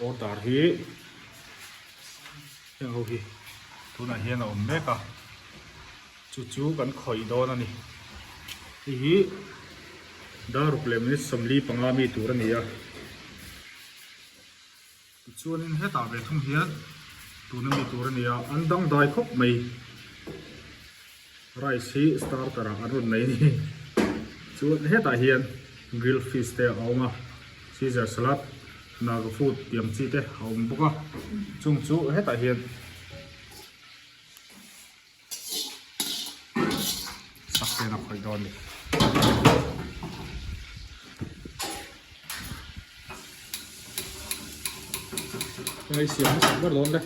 Order hi heng ho hi tunah hian a awm mek a chu chu kan khawih dawn a ni hei hi dar ruk leh minute 45 mi tur a ni a tichuanin hetah ve thung hian tuna mi tur a ni a an dangdai khawp mai. Rice hi starter ah an rawn nei a ni. Chuan hetah hian grilled fish te a awm a, Caesar salad, Naga food tih ang chi te a awm bawk a, chung chu hetah hian sak ten a khawih dawn a ni. Hei siam hmasak ber dawn le.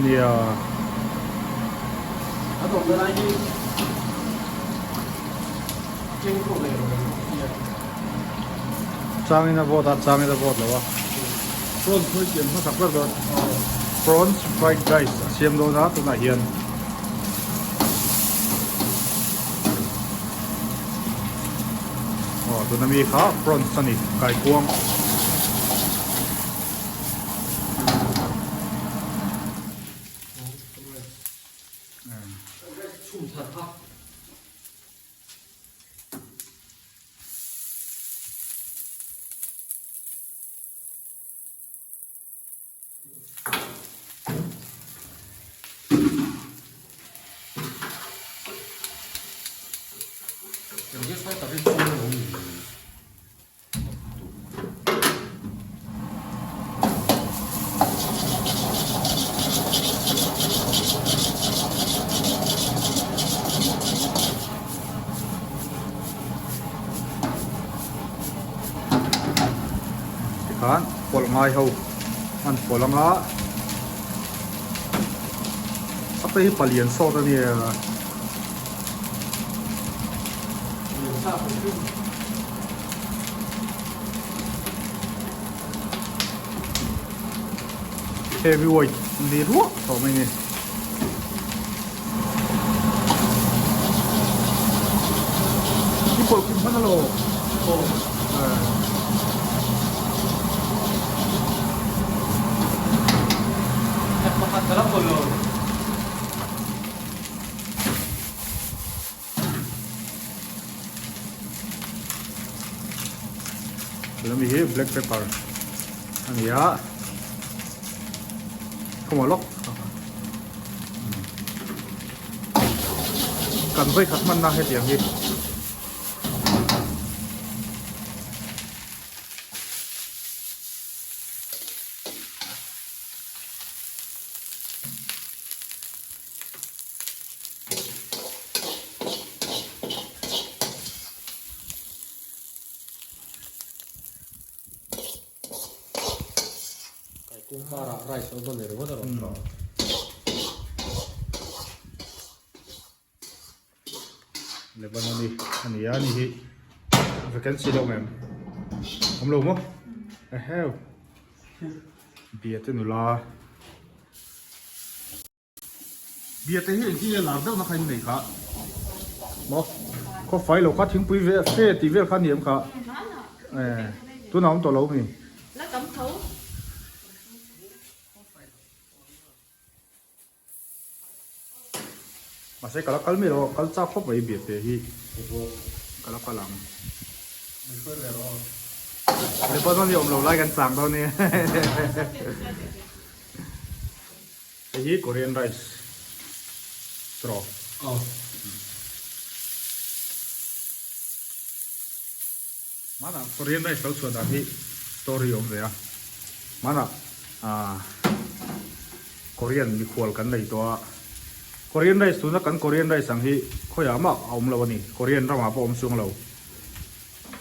Nia. Changin a vawt a, changin a vawt lo a. Prawns hmui siam hmasak ber dawn. Prawns fried rice a siam dawn a tunah hian. Aw tuna mi kha prawns a ni, kaikuang. Tikhan pawlh ngai ho an pawlh anga a phei hi palian sawt a nia. Heavyweight ni ruah tawh mai ni. I pawlh kim hman alo. Lami hi black pepper a ni a khawmah lawk kan vawi khat hmanna hetiang hi. Lebanon hi a ni a ni hi vacancy lo mem awm lo maw eheu biate nula. Bia te hi engtin nge lar deuh na kha in nei kha maw khaw fai lo kha thingpui ve fe tih vel kha a ni em kha eh tunah awm tawh lo mi. La tam tho. Mahse ka la kal mai lo a kal chak khawp mai bia te hi ka la kal ang. Lebanon hi awm lo lai kan chang dawn nia. Hei hi Korean rice trawh. Aw. Hmanah Korean rice lo chhuah dan hi story awm ve a. Hmanah ah Korean mikhual kan nei tawh a. Korean rice tuna kan Korean rice ang hi khawiah mah a awm lo a ni. Korean ramah pawh a awm chuang lo.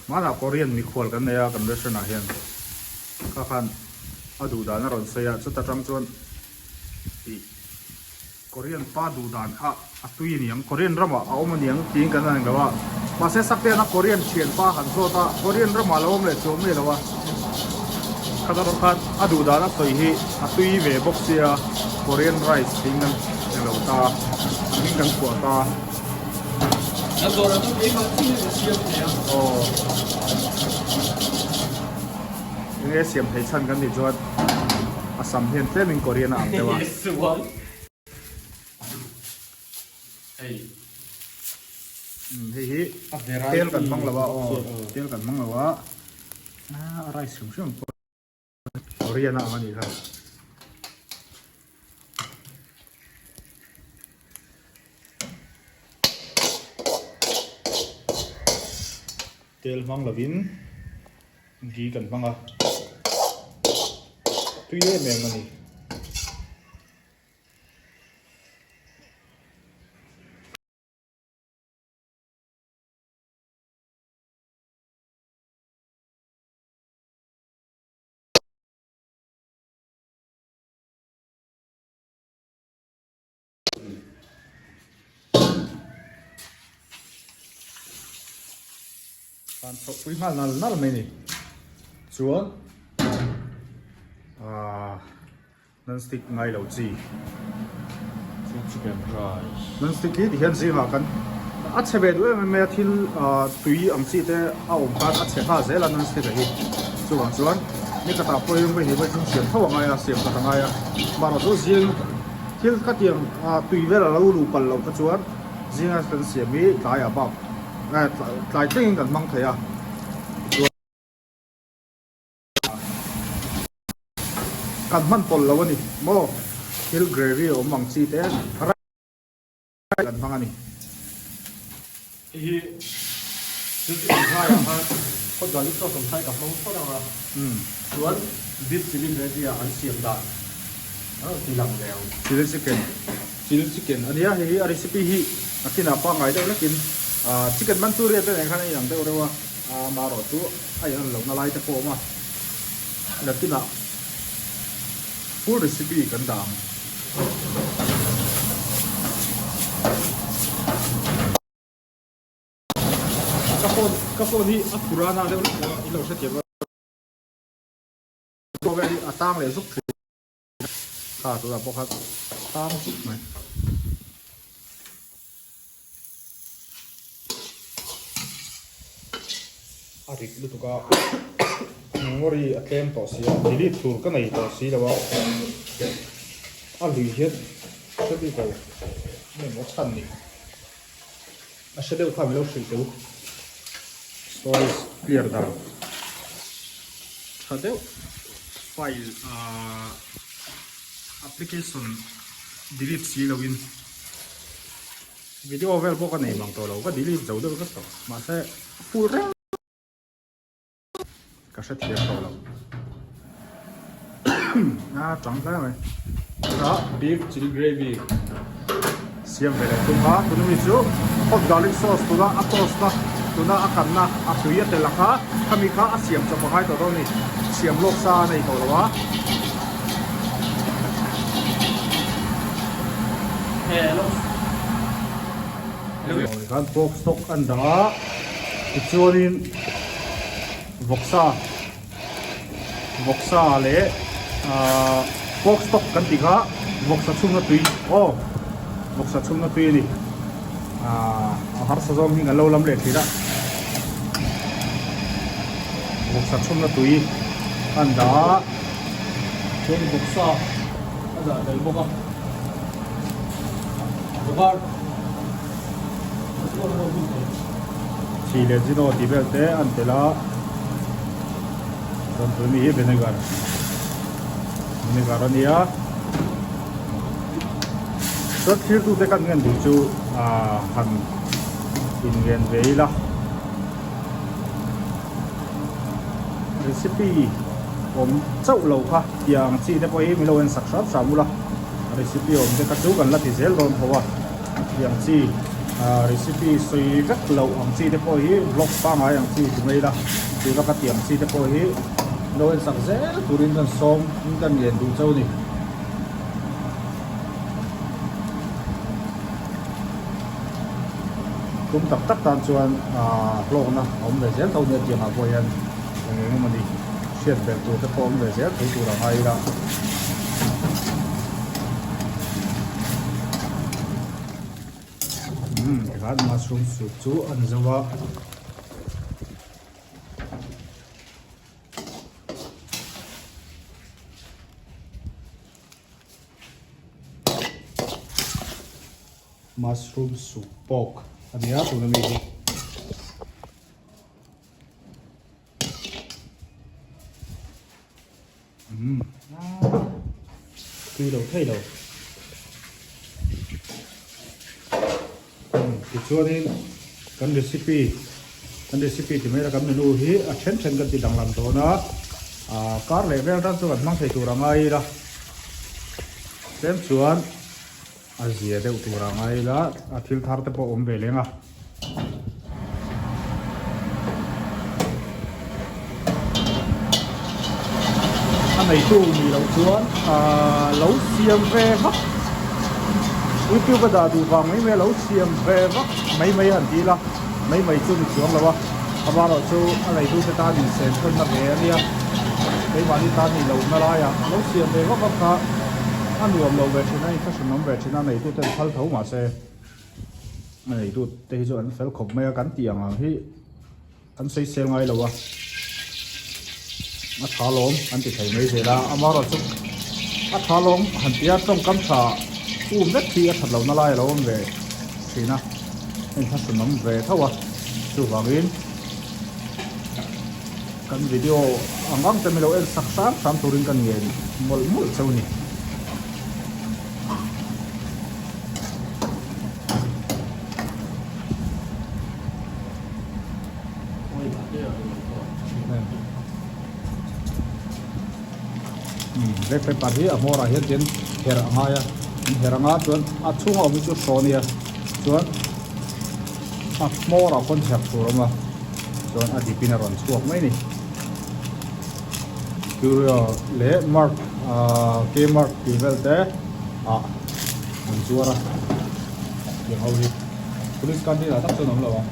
Hmanah Korean mikhual kan nei a kan restaurant ah hian kha khan a duh dan a rawn sawi a chuta tang chuan ih. Korean pa duh dan kha a tui aniang, Korean ramah a awm aniang tiin kan han lo a. Mahse Sakteana Korean thianpa han zawt a, Korean ramah a lo awm leh chuang mai lo a. Khata rawh khan a duh dan a sawi hi a tui ve bawk sia, Korean rice tiin kan hre lo ta, a hming kan chhuah ta. Kan dawrah chuan keimah chiah hian ka siam thei a. Aw. Enge siam thei chhan kan tih chuan a sam hian tlemin Korean a ang deuh a. Hei. Umm hei hi tel kan hmang lo a aw tel kan hmang lo a a rice hrim hrim pawh Korean a ang a nih kha. Tel hmang lovin ghee kan hmang a tui em em a ni. Kan chhoh pui nghal nal nal mai ni. Chuan ahh non stick ngai lo chi. Chicken rice. Non stick hi tihian zingah kan a chhe ve duh em em mai a thil ahh tui ang chi te a awm khan a chhe nghal zel a non stick a hi. Chuvang chuan ni khatah pawh hi hei hi chu siam tho a ngai a siam khat a ngai a mahrawh chu zing thil khatiang ah tui vel a lo luh palh loh kha chuan zinga kan siam hi tlaiah bak tlai thlengin kan hmang thei a chuan kan hman pawlh lo a ni maw thil gravy awm ang chi te kan hmang a ni. Hei hi thil chi awm hlaiah khan hot garlic sauce awm thlai ka hmang phawt ang a, chuan beef chilli gravy ah an siam dan a rawn ti lang ve ang. Chilli chicken, chilli chicken a nia hei hi a recipe hi a kinah pangngai deuh lekin chicken manchurian te nen khan a inang deuh reuh a, amaherawh chu a in an lohna lai te pawh a awm a, nakinah full recipe kan dah ang. Ka phone ka phone hi a purana deuh hlek a in lo hrethiam a vel hi a tang leh zuk thin kha tunah pawh khan tang zuk mai. A rit lutuk a memory a tlem tawh si a delete tur ka nei tawh si lo a a lui hian hre bik lo nge maw chhan ni a hre deuh kha min lo hrilh teh u storage clear dan tha deuh file ahh application delete si lo in. Video vel pawh ka nei mang tawh lo, ka delete zo deuh vek tawh, mahse full reng ka hrethiam tawh lo. A chang hle mai. Chutah beef chilli gravy siam ve leh tum a, tuna mi chu hot garlic sauce tuna a toast na tuna a kanna a tui a tel ang kha, khami kha a siam chawp a ngai tawh dawn a ni, siam lawk sa a nei tawh lo a. Khan pork stock an dah a tichuanin vawksa vawksa leh ahh pork stock kan tih kha vawksa chhungna tui aw vawksa chhungna tui a ni ahh a harsa zawng hi kan lo lam leh thin a vawksa chhungna tui an dah a. Chuan vawksa a dah tel bawk a, var Chi leh zino tih vel te an tel a, chuan tun hi vinegar vinegar a nia chuan thirtute khan ngen duh chu ah han inngen ve ila. Recipe awm chauh lo kha tiang chi te pawh hi min lo en sak hram hram ula recipe awm te kha chu kan la ti zel dawn tho a tiang chi ah recipe sawi vek loh ang chi te pawh hi vlog pangngai ang chi ti mai ila tih vaka tiang chi te pawh hi lo en sak zel turin kan sawm in kan ngen duh chauh a ni. Tum tak tak tan chuan hlawkna a awm ve zel tho nia tiangah pawh hian eng eng emawni hriat belh tur te pawh awm ve zel thei tur a ngai ila. Umm tikhan mushroom soup chu a ni zo a. Mushroom soup pork a nia tuna mi hi. Umm tui lo thei lo. Tichuanin kan recipe kan recipe ti mai la kan menu hi a then then kan ti danglam dawn a ah kar leh vel tan chu kan hmang thei tur a ngai ila tlem chuan a zia deuh tur a ngai ila a thil thar te pawh a awm ve leng a. A neitu nih loh chuan ahh lo siam ve vak youtube a dah duh vang mai mai a lo siam ve vak mai mai han ti ila mai mai chu ni chuang lo a amaherawh chu a neitu te tan insen thawnna ve a nia keimahni tan nih lohna laiah lo siam ve vak vak kha a nuam lo ve thin a inthlahrunawm ve thin a neitu ten phal tho mahse. A neitu te hi chu an fel khawp mai a kan tih ang ang hi an sawi sel ngai lo a a tha lawm an ti thei mai zel a amaherawh chu a tha lawm han tia tawngkam tha um vek hi a that lohna lai a lo awm ve thin a heng kha hran awm ve tho a chuvangin kan video ang ang te milo en sak hram hram turin ka ngen mawlh mawlh cheu a ni. Black pepper hi a hmawrah hian chuan her a ngai a an her anga chuan a chhunga awm hi chu hraw a nia chuan a hmawrah khawn her tur a awm a chuan a dip in a rawn chhuak mai a ni. Curio leh mark ahh Kmart tih vel te ah an zuar a tiang ho hi police canteen ah tak chuan a awm lo ang.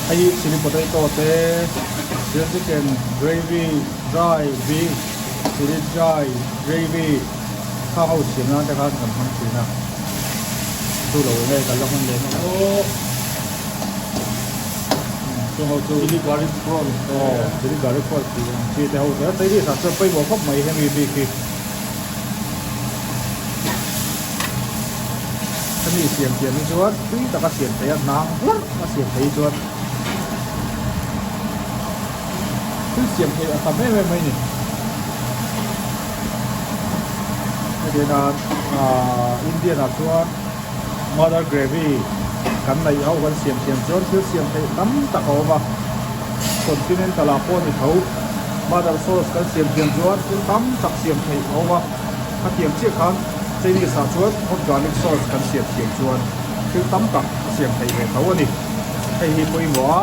Hei hi chilli potato te chilli chicken gravy dry beef chilli dry gravy kha ho siam nan te khan kan hmang thin a chu lo nge kan la hman leh hman aw. Chung ho chu Chili garlic prawns te aw chili garlic prawns tih ang chi te ho te Chinese ah chuan pawimawh khawp mai hemi bik hi hemi siam thiam hi chuan tui taka siam theih a hnang hlarh a siam theih hi chuan thil siam theih a tam em em mai a ni hetiang hian ahh Indian ah chuan. Mother gravy kan neih ho kan siam thiam chuan thil siam theih tam tak a awm a, continental ah pawh a ni tho. Mother sauce kan siam thiam chuan thil tam tak siam theih a awm a, khatiang chiah khan Chinese ah chuan hot garlic sauce kan siam thiam chuan thil tam tak a siam theih ve tho a ni. Hei hi pawimawh a.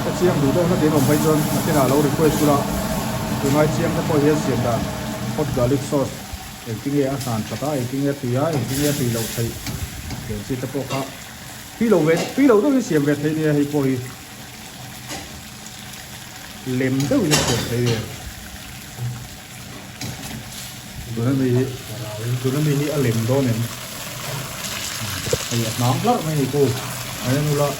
Ka chiang duh deuh hnatin awm phei chuan nakinah lo request ula, tunlai chiang te pawh hian siam dan. Hot garlic sauce engtin nge a hnan that a, engtin nge a tui a, engtin nge a tui loh theih tih chi te pawh kha tui lo ve tui lo deuhin siam ve theih nia hei pawh hi lem deuhin a siam theih nia tuna mi hi tuna mi hi a lem dawn em hei a hnang hlarh mai ni ku a en ula.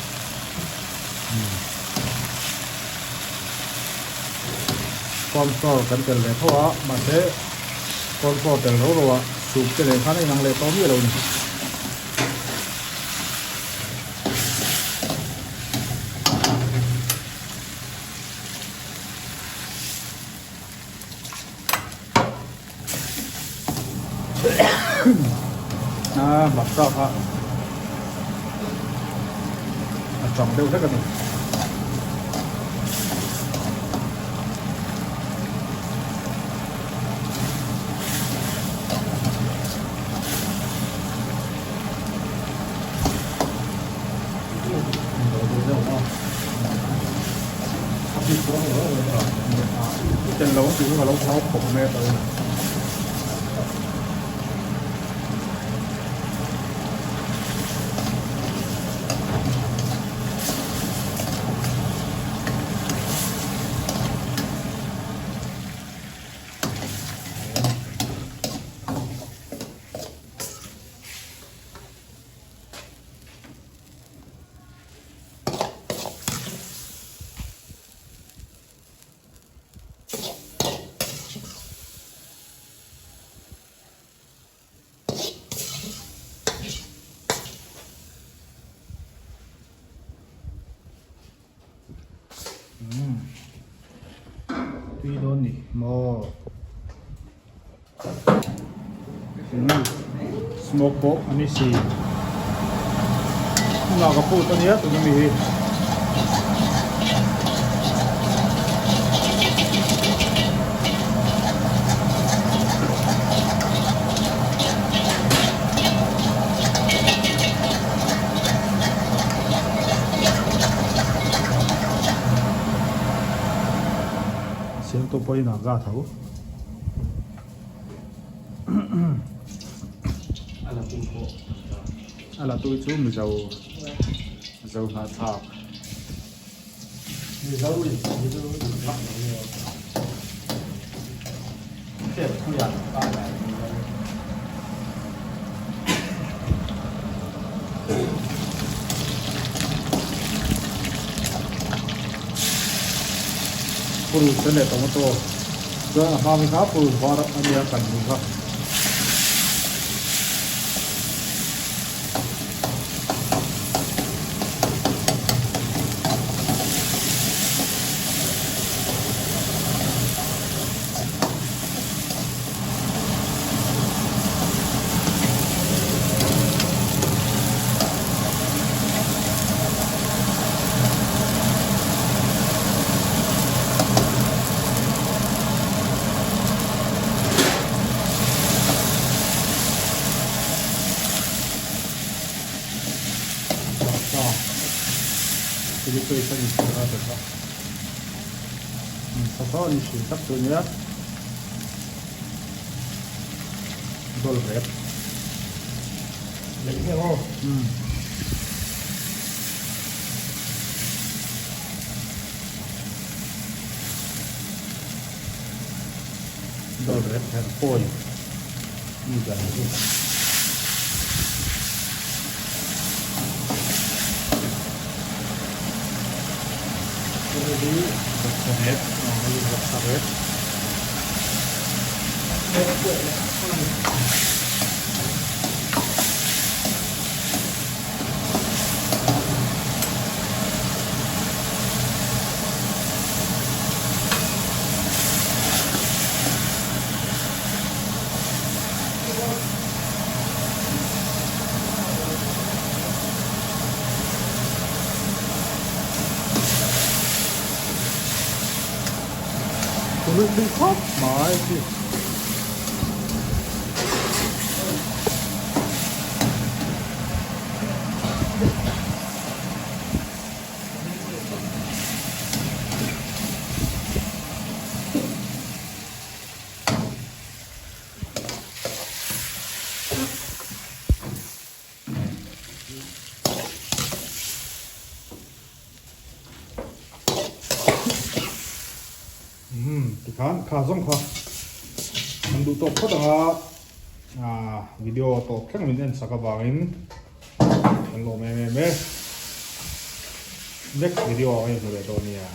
Corn flour kan tel ve tho a, mahse corn flour tel ro ro a soup te nen khan a inang leh tawh miah lo a ni. A hmarcha kha a chang deuh hlek a ni. Tel lo tih chu ka lo hlau khawp mai a tawh. Tui dawn ni maw. Smoke pawh a ni si. Hmunah ka phut a nia tuna mi hi. Siamtu pawhin a ga tho. A la tui chu Mizo Mizo hnahthlak. Mizo in Mizo in lak lo nge Hriat pui ah ka la Mizo. Purun sen leh tomato chuan a hma mi kha purun var a nia kan hmuh kha. Chili paste a ni tih a tha. Tha ni hrim tak chu ania. Dol rep. Lei nge aw. Dol rep her pawi mi dan hi. Vawksa rep, vawksa rep. Tui tui khawp mai khi. Tikhan kha zawng kha an duh tawk phawt anga video tawp thleng min en sak avangin kan lawm em em e. Next video ah ka inhmu leh dawn nia.